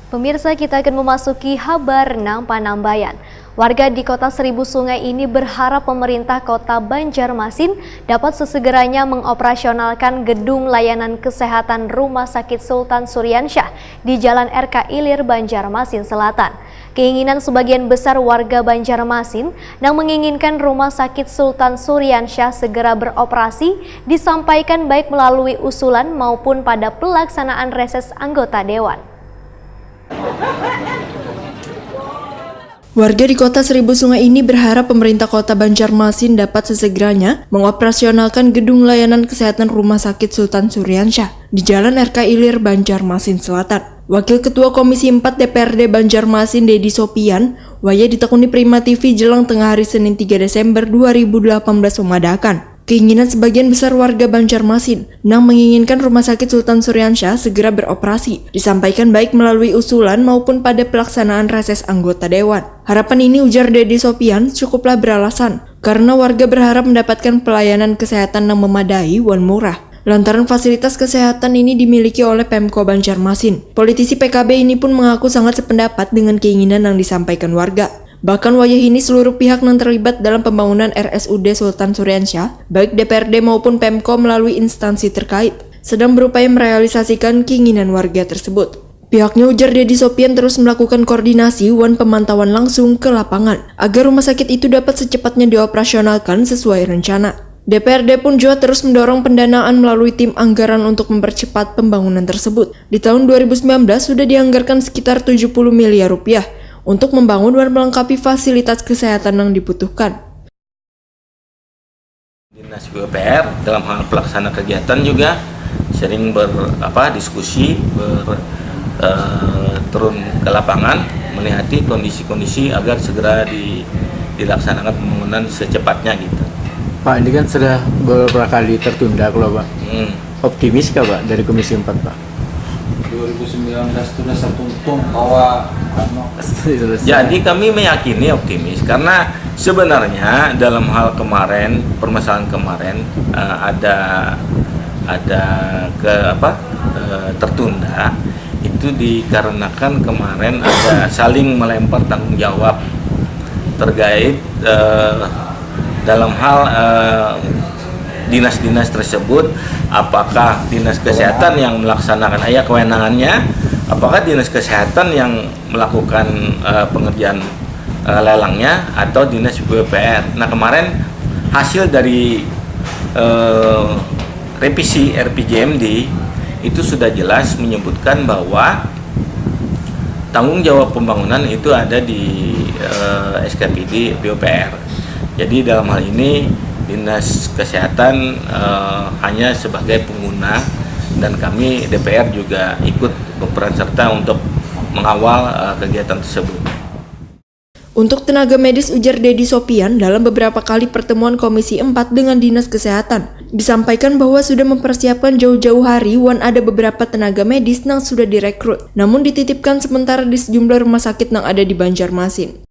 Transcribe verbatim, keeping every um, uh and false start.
Pemirsa, kita akan memasuki habar nang panambayan. Warga di Kota Seribu Sungai ini berharap pemerintah Kota Banjarmasin dapat sesegeranya mengoperasionalkan gedung layanan kesehatan Rumah Sakit Sultan Suriansyah di Jalan R K Ilir, Banjarmasin Selatan. Keinginan sebagian besar warga Banjarmasin nang menginginkan Rumah Sakit Sultan Suriansyah segera beroperasi disampaikan baik melalui usulan maupun pada pelaksanaan reses anggota dewan. Warga di Kota Seribu Sungai ini berharap pemerintah Kota Banjarmasin dapat sesegeranya mengoperasionalkan gedung layanan kesehatan Rumah Sakit Sultan Suriansyah di Jalan R K Ilir, Banjarmasin Selatan. Wakil Ketua Komisi empat D P R D Banjarmasin, Dedi Sopian, wayah ditakuni Prima T V jelang tengah hari Senin tiga Desember dua ribu delapan belas memadahkan, keinginan sebagian besar warga Banjarmasin nang menginginkan Rumah Sakit Sultan Suriansyah segera beroperasi disampaikan baik melalui usulan maupun pada pelaksanaan reses anggota dewan. Harapan ini, ujar Dedi Sopian, cukuplah beralasan karena warga berharap mendapatkan pelayanan kesehatan yang memadai wan murah, lantaran fasilitas kesehatan ini dimiliki oleh Pemko Banjarmasin. Politisi P K B ini pun mengaku sangat sependapat dengan keinginan yang disampaikan warga. Bahkan wayah ini seluruh pihak yang terlibat dalam pembangunan R S U D Sultan Suriansyah, baik D P R D maupun Pemko melalui instansi terkait, sedang berupaya merealisasikan keinginan warga tersebut. Pihaknya, ujar Dedi Sopian, terus melakukan koordinasi wan pemantauan langsung ke lapangan agar rumah sakit itu dapat secepatnya dioperasionalkan sesuai rencana. D P R D pun juga terus mendorong pendanaan melalui tim anggaran untuk mempercepat pembangunan tersebut. Di tahun dua ribu sembilan belas sudah dianggarkan sekitar tujuh puluh miliar rupiah untuk membangun dan melengkapi fasilitas kesehatan yang dibutuhkan. Dinas P U P R dalam hal pelaksana kegiatan juga sering ber apa diskusi ber eh, turun ke lapangan, melihati kondisi-kondisi agar segera di, dilaksanakan pembangunan secepatnya gitu. Pak, ini kan sudah beberapa kali tertunda kalau Pak. Hmm. Optimis kah Pak dari Komisi empat Pak? dua ribu sembilan belas itu udah setuntung bahwa anu. Selesai. Jadi kami meyakini optimis karena sebenarnya dalam hal kemarin, permasalahan kemarin eh, ada ada ke apa eh, tertunda itu dikarenakan kemarin ada saling melempar tanggung jawab terkait eh, dalam hal eh, dinas-dinas tersebut, apakah dinas kesehatan yang melaksanakan, ya, kewenangannya, apakah dinas kesehatan yang melakukan eh, pengerjaan eh, lelangnya atau dinas P U P R. Nah, kemarin hasil dari eh, revisi R P J M D itu sudah jelas menyebutkan bahwa tanggung jawab pembangunan itu ada di eh, S K P D P U P R. Jadi dalam hal ini dinas kesehatan eh, hanya sebagai pengguna dan kami D P R juga ikut berperan serta untuk mengawal eh, kegiatan tersebut. Untuk tenaga medis, ujar Dedi Sopian, dalam beberapa kali pertemuan Komisi empat dengan Dinas Kesehatan, disampaikan bahwa sudah mempersiapkan jauh-jauh hari wan ada beberapa tenaga medis nang sudah direkrut, namun dititipkan sementara di sejumlah rumah sakit nang ada di Banjarmasin.